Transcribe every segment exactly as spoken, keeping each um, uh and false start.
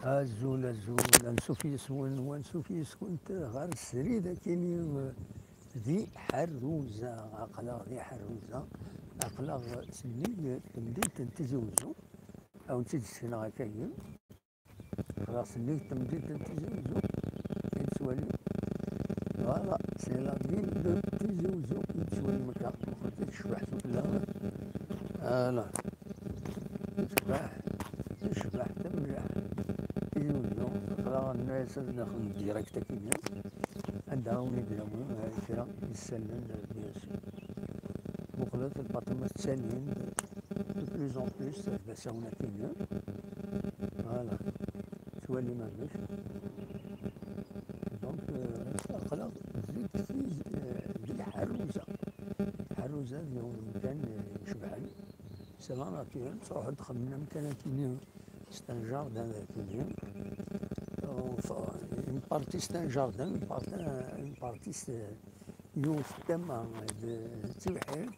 Azul, azul, ansuf yes-wen, wansuf yes-kent ɣer srid akini di Ḥerruza. Aql-aɣ di Ḥerruza, aql-aɣ sennig temdint n Tizi Uzzu, ad wen-tt-id-ssekneɣ akkagi. Aql-aɣ sennig temdint n Tizi Uzzu, i nettwali. Voilà, c'est la ville de Tizi Uzzu i nettwali akka, meqqret tecbeḥ tukkla. Voilà. Tecbeḥ, tecbeḥ tamliḥ. Tizi Uzzu, aql-aɣ nenna-yas ad nexdem direct akini. Anda umi d-nawi, eh, kra n yisallen, eh, bien sûr. Muqlet lbaṭima ttalin-d de plus en plus, eh, d asawen akini. Voilà. Tettwalim amek. Donc, eh, aql-aɣ di, eh, di Ḥerruza. Ḥerruza d yiwen umkan, eh, icebḥen. C'est la nature, tettruḥ ad txemmem amkan akini, c'est un jardin akini. Enfin, une partie c'est un jardin, une partie, une partie c'est yiwet tama d tibḥirt,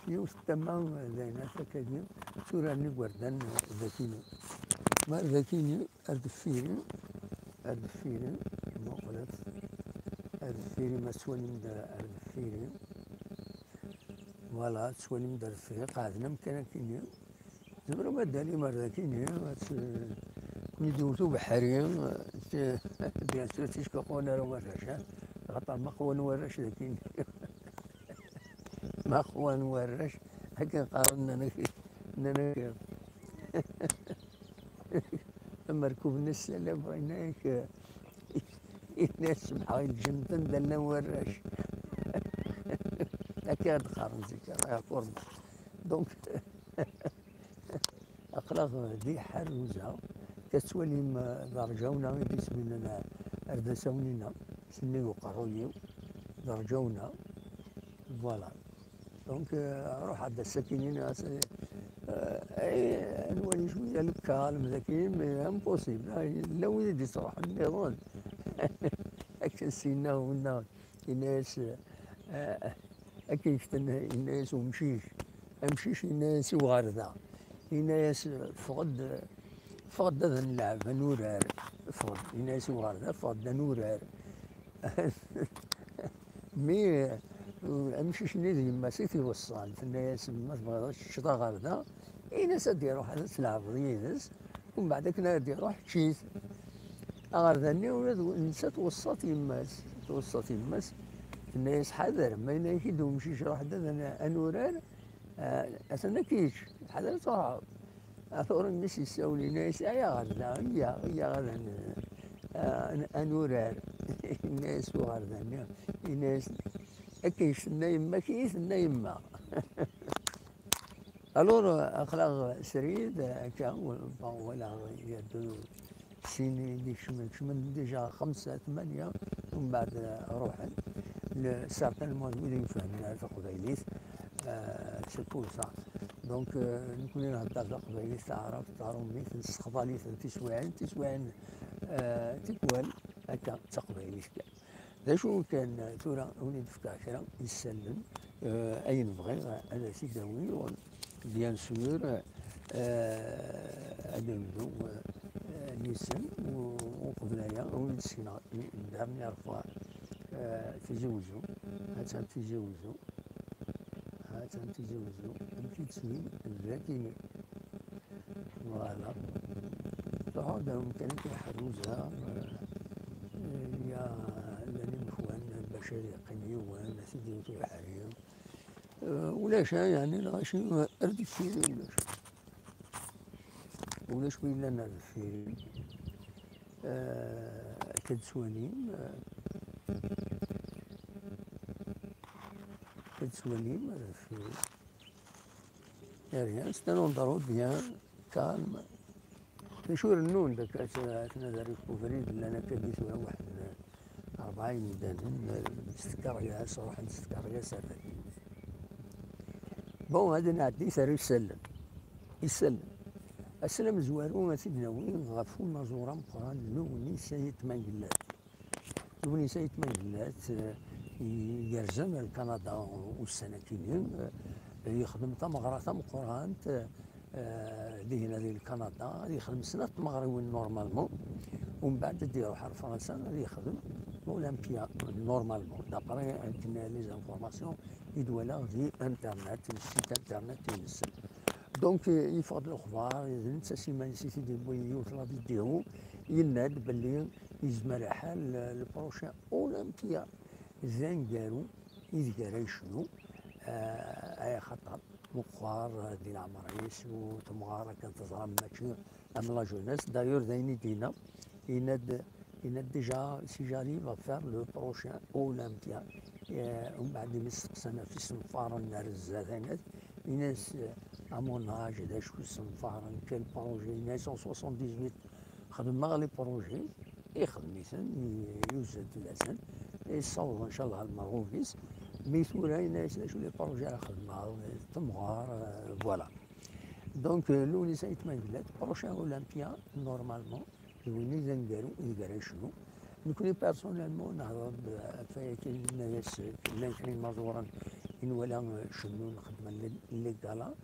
yiwet tama d ayen akagi, tturaren igerdan d akini. Ma d akini, ar deffir-i, ar deffir-i, muqlet, ar deffir-i, ma tettwalim-d ar deffir-i. Voilà, tettwalim-d ar deffir-i, qeɛden amkan akini. Tzemrem ad d-talim ar dakini, ad t-, ken-id-iwet ubeḥri, t-, bien sûr, ticki qwan ara warrac, ha? Axaṭer ma qwan warrac dakini. Ma qwan warrac, akken qqaren, nnan-ak, nnan-ak, amerkub n Ssalabɣ, yenna-ak, yenna-ak, semḥeɣ, i lǧennet anda llan warrac. Akka i d-qqaren zik, Allah yeɛfurna. Donc, aql-aɣ di Ḥerruza, tettwalim, eh, d rǧawna i d-ismilen ar d asawen-ina, sennig uqerruy-iw, d rǧawna. Voilà. Donc, euh, ruḥ ad as-akin-ini, euh, eh, ad nwali cwiya le calme daki, mais impossible. Ah, yella wid i d-ittruḥen nniḍen. Akken s-yenna winna, yenna-yas, eh, akken tenna, yenna-yas umcic. Amcic yenna-yas i uɣerda. Yenna-yas, ffeɣ-d, ffeɣ-d ad nleɛb, ad nurar. Ffeɣ-d, yenna-yas i uɣerda, ffeɣ-d ad nurar. Mi, eh, amcic-nni d yemma-s i t-iweṣṣan, tenna-yas, "Ma tebɣiḍ ad teččeḍ aɣerda, in-as ad d-iruḥ ad tleɛbeḍ yid-s, umbeɛd akken ara d-iruḥ, ečč-it." Aɣerda-nni ula d netta tweṣṣa-t yemma-s, tweṣṣa-t yemma-s, tenna-yas, "Ḥader, ma yenna-ak-id umcic, ruḥ-d ad n-, ad nurar, eh, atan ad k-yečč, ḥader ad truḥeḍ." Atura mmi-s yessawel, yenna-yas, "Ay aɣerda, iyya, iyya ad n-, a-, a-, ad nurar." Yenna-yas uɣerda-nni, yenna-yas, "Akken tenna yemma-k, i tenna yemma." Alors, aql-aɣ srid, akka, bon, walaɣ il y a deux, sin i d-ikecmen, kecmen déjà xemsa, tmanya, umbeɛd ruḥen. Le, certainement, d wid ur ifehmen ara taqbaylit, euh, c'est pour ça. Donc, euh, nekkni nhedder taqbaylit, taɛrabt, taṛumit, nessexḍal-iten tiswiɛin, tiswiɛin, euh, tikwal, akka, d taqbaylit kan. D acu kan, tura, ad wen-id-fkeɣ kra n yisallen, euh, ayen bɣiɣ ad as-id-awiɣ, bien sûr, euh, ad nebdu, euh, yis-sen, u-, uqbel aya, ad wen-id-sekneɣ une dernière fois, euh, Tizi Uzzu, ha-tt-an Tizi Uzzu. Ha-tt-an Tizi Uzzu, amek i d-tesmil, d akini. Voilà. Truḥeḍ ar umkan akka iḥerruza, eh, ya llan imekwan, bac ad yeqqim yiwen, ad t-id-iwet ubeḥri. Eh, ulac, eh, yeɛni, lɣaci, eh, ar deffir ulac. Ulac wi yellan ar deffir. Eh, akka d-tettwalim, eh, akka d-tettwalim, eh, fi, rien, c'est un endroit bien calme. D acu rennun-d akka, at-, atnader deg ubrid, llan akka di tura waḥed n rebɛa yemdanen, eh, s tkeryas, ruḥen s tkeryas ar dagi. Bon, ad nɛeddi ar isallen. Isallen. Ass amezwaru ad t-id-nawi ɣef unaẓur ameqqran, Lewnis Ayt Mengellat. Lewnis Ayt Mengellat, eh, yerzan ar Kanada ussan akkin-nni, eh, yexdem tameɣra tameqqrant, eh, eh, dihna di Kanada, ad yexdem snat tmeɣriwin normalement, umbeɛd ad d-iruḥ ar Fransa ad yexdem Olympia normalement, d'après akken les informations i d-walaɣ di internet, di site internet-ines. Donc, eh, yeffeɣ-d lexbar, d netta s iman-is i t-id-yewwi yiwet la vidéo, yenna-d belli yezmer lḥal, eh, le prochain Olympia d aneggaru ideg ara yecnu, eh, ay axaṭer meqqar, eh, di leɛmer-is, u temɣar akken teẓram mačči am la jeunesse. D'ailleurs, d ayen i d-yenna, yenna-d, yenna-d déjà, si j'arrive à faire le prochain Olympia, eh, umbeɛd imi steqsan ɣef isenfaren ar zdat, yenna-d, yenna-as, eh, à mon âge, d acu isenfaren, quel projet, yenna-as en soixante-dix-huit, xedmeɣ les projets, ixdem-iten, i-, yuzzel fell-asen, yessaweḍ, ncallah, lmerɣub-is. Mi tura, yenna-as d acu les projets ara xedmeɣ, temɣer, euh, voilà. Donc, euh, Lounis Ayt Mengellat, prochain Olympia, normalement, d win i d aneggaru ideg ara yecnu. Nekni, personnellement, nehḍer-d ɣef waya kan, yenna-as llan kra n yimaẓuren i nwala, euh, cennun, xeddmen les, les galas.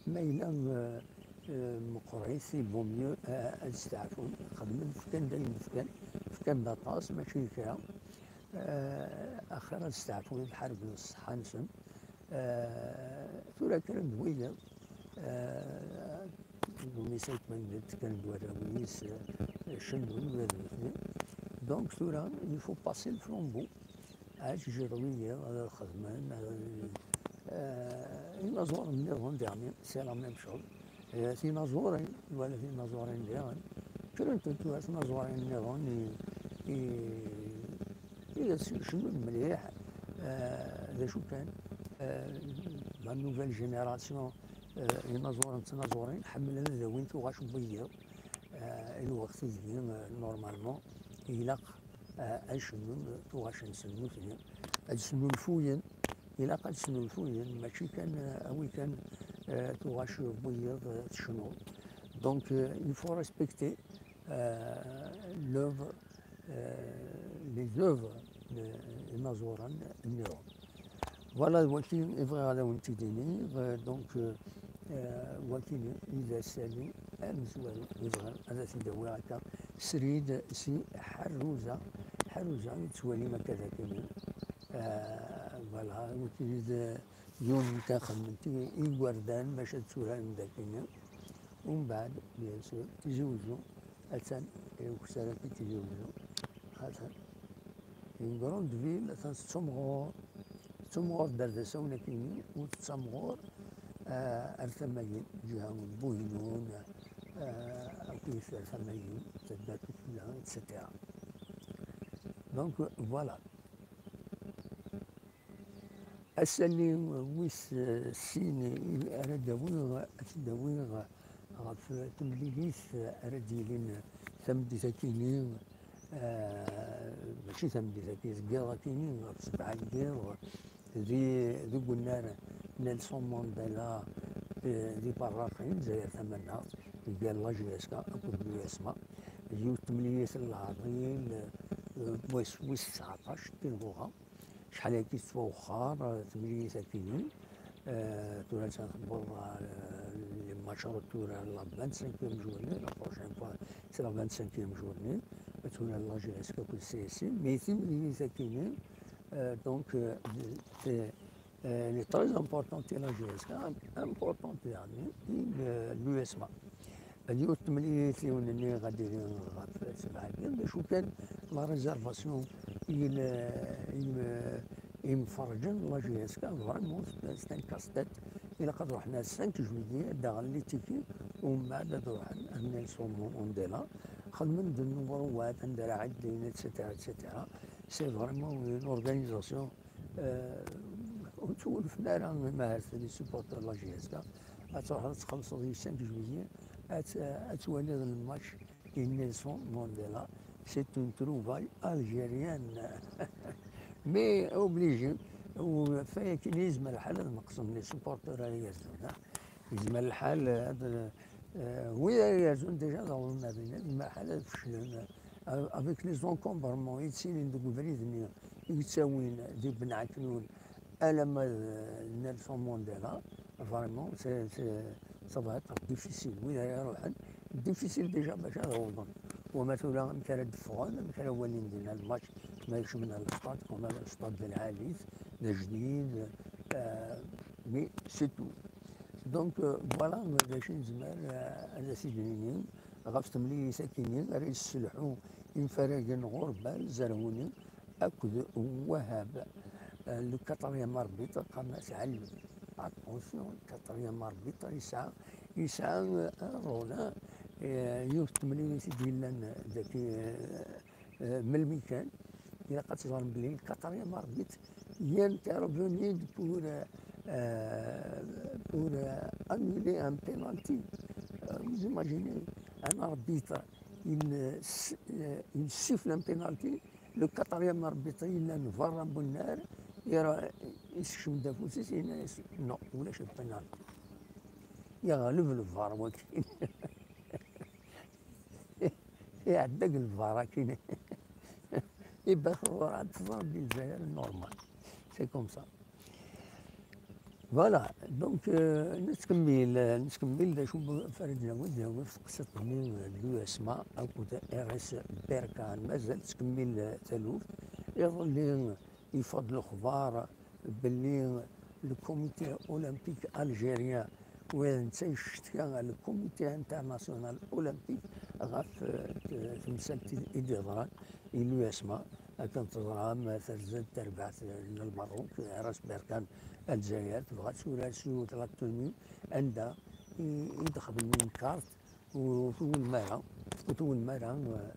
Ma yella, euh, euh, meqqrit, il vaut mieux, euh, ad steɛfun, xedmen, fkan-d ayen fkan, fkan-d aṭas, mačči d kra. Euh, axir ad steɛfun, ad ḥarben ṣṣeḥḥa-nsen. Euh, tura kkren-d wiyaḍ, euh, Lounis Ayt Mengellat, kkren-d warraw-is, euh, cennun ula d nutni. Donc tura, il faut passer le flambeau. Ad ǧǧeɣ wiyaḍ ad xedmen, ad, eh, inaẓuren nniḍen, diɣen, c'est la même chose. Eh, tinaẓurin, wala tinaẓurin diɣen, kkrent-d tura tinaẓurin nniḍen i, i, i as-icennun mliḥ, eh, d acu kan, eh, la nouvelle génération, eh, inaẓuren d tinaẓurin ḥemmlen ad awin tuɣac n wiyaḍ, eh, i lweqt ideg, eh, normalement, ilaq, eh, ad cennun tuɣac-nsen nutni, ad snulfuyen, ilaq ad snulfuyen, mačči kan, eh, awi kan, eh, tuɣac n wiyaḍ, eh, tecnuḍ. Donc, euh, il faut respecter, euh, l'œuvre, euh, les œuvres, euh, inaẓuren nniḍen. Voilà, wagi i bɣiɣ ad awen-t-id-iniɣ, euh, donc, euh, euh, wagi i d asalu amezwaru i bɣiɣ ad t-id-awiɣ akka srid si Ḥerruza, Ḥerruza i tettwalim akka dagi. Euh, voilà, wagi d yiwen kan xedmen-t i, i igerdan bac ad tturaren dagi. Umbeɛd, bien sûr, Tizi Wezzu, attan, ukessar-agi Tizi Wezzu, attan. Une grande ville, attan tettumɣur, tettumɣur-d ar d asawen akkenni, u tettamɣur, ah, ar tama-agi, ǧiha n Buhinun, ah, akkit ar tama-agi, tadda Tuffla, et cetera. Donc, voilà. Asalli wis, eh, sin i ara d-awiɣ, ad t-id-awiɣ ɣef temlilit ara d-yilin tameddit akkenni, eh, mačči tameddit akkenni, deg yiḍ akkenni, ɣef sebɛa n yiḍ, di, deg unnar Nelson Mandela, eh, di Berraqin, Lezzayer Tamaneɣt, deg la J S K akked l'U S M A, yiwet temlilit n leɛḍil, eh, wis, wis tseɛṭac, tilɣuɣa. Acḥal aya i tettwawexxer, eh, temlilit akkenni. Eh, tura attan tewweḍ ɣer, eh, les matchs retour ar la vingt-cinquième journée, la prochaine fois, c'est la vingt-cinquième journée. Tura la J S K akked C S C, mais timlilit akkenni, eh, donc, eh, c'est, eh, elle est très importante, la J S K, importante, yeɛni, i, eh, l'U S M A. Ad yiwet temlilit yiwen-nni ɣad iliɣ ɣef sebɛa kan, d acu kan, la réservation i l-, i l-, imferrǧen n la J S K, vraiment, c'est un casse-tête. Ilaq ad ruḥen ar cinq juillet, ad d-aɣen les tickets, umbeɛd ad ruḥen ar Nelson Mandela. Xedmen-d nnumeṛuwat, anda ara ɛeddin, et cetera, et cetera. C'est vraiment une organisation, euh, ur ttwulfen ara, ma ahat les supporters n la J S K, ad truḥeḍ ad txellṣeḍ i cinq juillet, ad, ad twaliḍ le match i Nelson Mandela. C'est une trouvaille algérienne. Mais obligé, u ɣef waya kan yezmer lḥal ad neqsen les supporters ara yerzun, ha? Yezmer lḥal ad, eh, wid ara yerzun déjà ad awḍen ar dinna, yezmer lḥal ad feclen, eh, avec les encombrements i yettilin deg ubrid-nni i yettawin di Ben Ɛeknun alamma d, eh, Nelson Mandela, vraiment, c'est, c'est, ça va être difficile. Wid ara iruḥen, difficile déjà bac ad awḍen. Wama tura amek ara d-ffɣen, amek ara walin dinna lmatch, ma kecmen ar lstad, wama lstad d lɛali-t, d ajdid, euh, mais c'est tout. Donc, euh, voilà d acu i nezmer, euh, ad as-id-nini ɣef temlilit-agi-nni ara yesselḥu imfaragen Ɣurbal, Zerhuni akked Wahab. Euh, le quatrième arbitre, qqaren-as Ɛelli. Attention, le quatrième arbitre yesɛa, yesɛa, euh, un rôle, hein. Euh, yiwet n temlilit i d-yellan dagi, euh, euh, melmi kan, ilaq ad teẓrem belli le quatrième arbitre il est intervenu pour, euh, euh, pour, euh, annuler un penalty. Euh, vous imaginez, un arbitre, il, euh, s- euh, il siffle un penalty, le quatrième arbitre, il a une barre en bonheur, il a, il se non, ولا شي penalty. يغلب الفار وكيل. يعدق الفار كاين. يبقى الكرة تضرب للجزائر normal. C'est comme ça. Voilà, donc, euh, نتكمل نتكمل d acu Farid Nawi d Nawi في قصة من l'USMA أو RS Berkane. مازال تكمل تلوف. يظل يفضل الأخبار باللي le comité olympique algérien, وين تيشتكى le comité international olympique, ɣef, euh, temsalt i d-yeḍran i l'USMA, akken teẓram, terza-d terbaɛt n Lmerruk, RS Berkane, Lezzayer, tebɣa ad turar s yiwet la tenue anda i, i d-xedmen une carte, ur twulem ara, ur twulem ara, euh,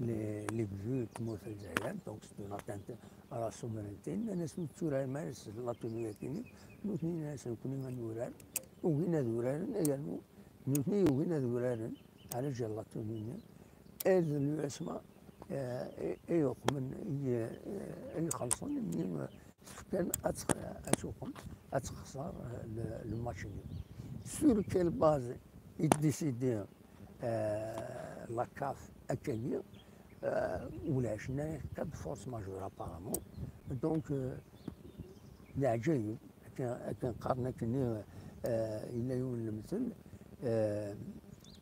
les, les buts n tmurt n Lezzayer, donc c'est une atteinte à la souveraineté. Nnan-as ur tetturarem ara s la tenue-agi-nni, nutni nnan-as nekkni ad nurar, ugin ad uraren, yernu nutni ugin ad uraren, ɛlaǧal la tenue-nni, et l'USMA, euh, i, i yeqmen, i, i ixellṣen, nni, euh, Fkan ad tx-, ad tuqem, ad texṣer, euh, le, le match-nni. Sur quelle base i d-décidi, euh, la CAF akkagi, euh, ulac, nnan-ak de force majeure apparemment. Donc, euh, d leɛǧayeb, akken, akken qqaren akkenni, euh, yella yiwen n lemtel, euh,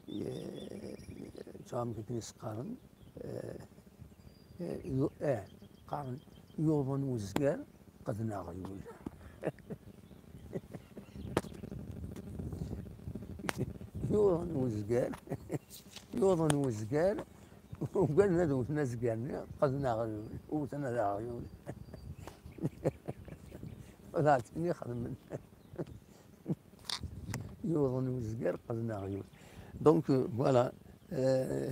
euh, ttɣamek akken i s-qqaren, euh, Eh, yu-, eh, qqaren, yuḍen uzgar, qqden aɣyul. Yuḍen uzgar, yuḍen uzgar, ugaden ad wten azgar-nni, qqden aɣyul, wten ad aɣyul. Ḍaɛten i xedmen. Yuḍen uzgar, qqden aɣyul. Donc, euh, voilà. Euh,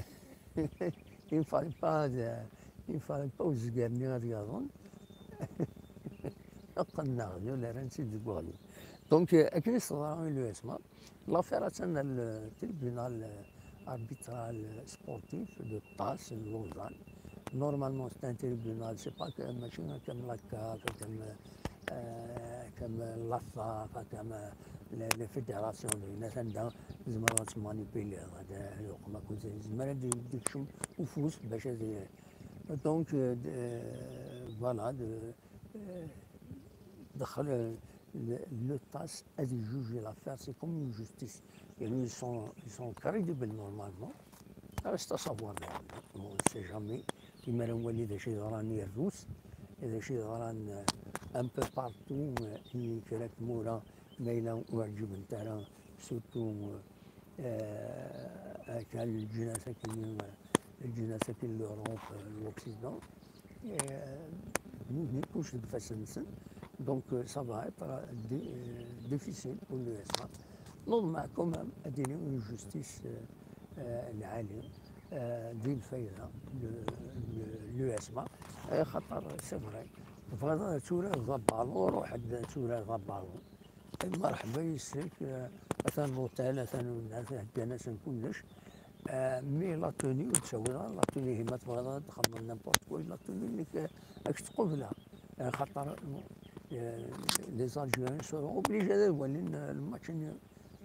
il ne fallait pas, euh, il ne fallait pas uzgar-nni ad yaḍen. Qqden aɣyul, rran-tt-id deg uɣyul. Donc, euh, akken i s-teḍra i l'USMA, l'affaire attan ar le tribunal, euh, arbitral sportif de Ṭas, de Lausanne. Normalement, c'est un tribunal, c'est pas que, mačči comme la CAF, comme, euh, comme la FAF, comme, euh, les, les fédérations, anda tzemreḍ ad tmanipuliḍ, ad, ad, ad yekcem ufus bac ad, donc, euh, de, euh, voilà, de, euh, دخل ال-، le Ṭas ad يجوج l'affaire, c'est comme une justice. يعني ils sont, ils sont crédibles normalement. Reste à savoir, on ne sait jamais. Imir ad nwali d acu yeḍran i Rrus, d acu yeḍran, euh, un peu partout, euh, i kra n tmura, ma yella ur ɛǧibent ara, surtout, euh, euh, akka leǧnas akkenni, euh, leǧnas akkenni n l'Europe, euh, l'Occident. Euh, nutni kullec deg ifassen-nsen. Donc, euh, ça va être, euh, di-, euh, difficile pour l'USMA. Neḍmeɛ quand même ad d-tili une justice, euh, euh, lɛali, euh, di lfayda n, n l'USMA. Axaṭer, c'est vrai, tebɣiḍ ad turareḍ abalun, ruḥ-d ad turareḍ abalun. Merḥba yes-k, euh, atan l'hôtel, atan winna, heggan-asen kullec. Euh, mais la tenue, ur d-tawiḍ ara la tenue, ma tebɣiḍ ad txedmeḍ n'importe quoi, la tenue-nnek, euh, ad k-tqubel. Euh, xaṭer, euh, les Algériens seront obligés ad walin, euh, le match-nni,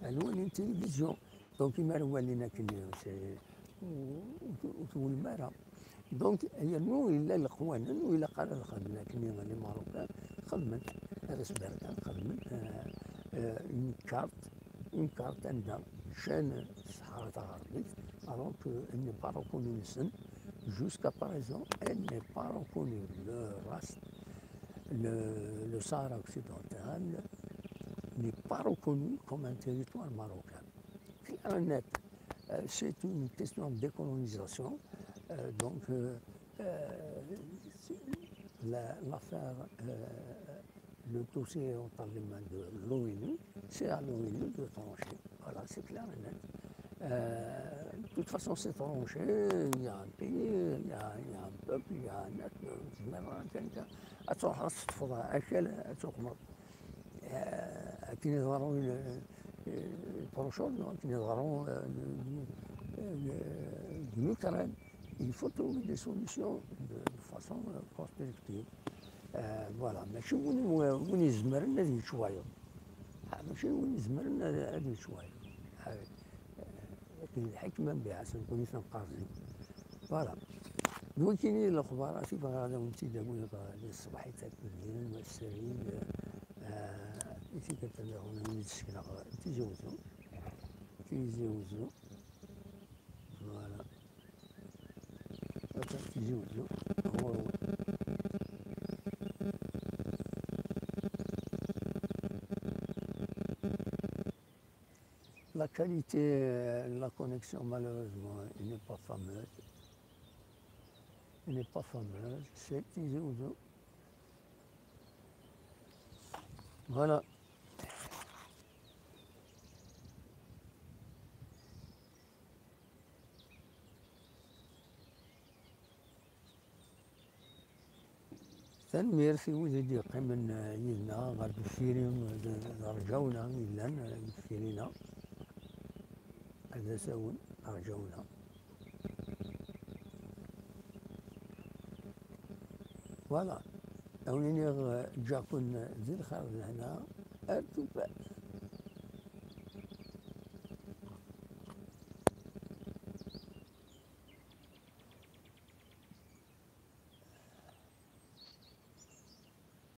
ad walin télévision. Donc, imir ad walin akken, c'est, ur, ur, ur twulem ara. Donc, yernu yella leqwanen, ur ilaq ara ad xedmen akken les Marocains xedmen, ad as-berkan xedmen, euh, euh, une carte, une carte anda, chaîne Sahara Tagharbit, alors qu'elle n'est pas reconnue, jusqu'à présent, elle n'est pas reconnue. Le race, le, le Sahara occidental n'est pas reconnu comme un territoire marocain. Clair et net, euh, c'est une question de décolonisation. Euh, donc, euh, euh, c'est la- l'affaire, euh, le dossier est entre les mains de l'ONU, c'est à l'ONU de trancher. Voilà, c'est clair et net. Euh, de toute façon, c'est tranché. Il y a un pays, il y a, il y a un peuple, il y a un être. Euh, mais voilà, quelqu'un a son reste, faudra un quel, euh, sur moi. Euh, qui nous aurons une, euh, prochaine, non, qui nous aurons, euh, une, une, une Ukraine. Il faut trouver des solutions de, de façon, euh, constructive. Euh, voilà, ماشي وين وين يزمرن هذه شوية. ماشي وين يزمرن هذه شوية. لكن الحكمة بها سنكون نقاضي. Voilà. Donc, il est le khbar, c'est pas grave, on s'y débrouille, les صباحيات, les المؤثرين, euh, ici, quand on a une discussion, تيزي وزو. تيزي وزو. Voilà. Attends, تيزي وزو. هو، هو. La qualité, euh, la connexion, malheureusement, elle n'est pas fameuse. Elle n'est pas fameuse. C'est تيزي وزو. Voilà. Tanemmirt i wid i d-yeqqimen, eh, yid-neɣ ɣer deffir-i, d, d, d rǧawna i yellan, eh, deffir-i-neɣ. Ad asawen, rǧawna. Voilà. Awen iniɣ, eh, ǧǧaɣ-ken di lxir d lehna. Ar tufat.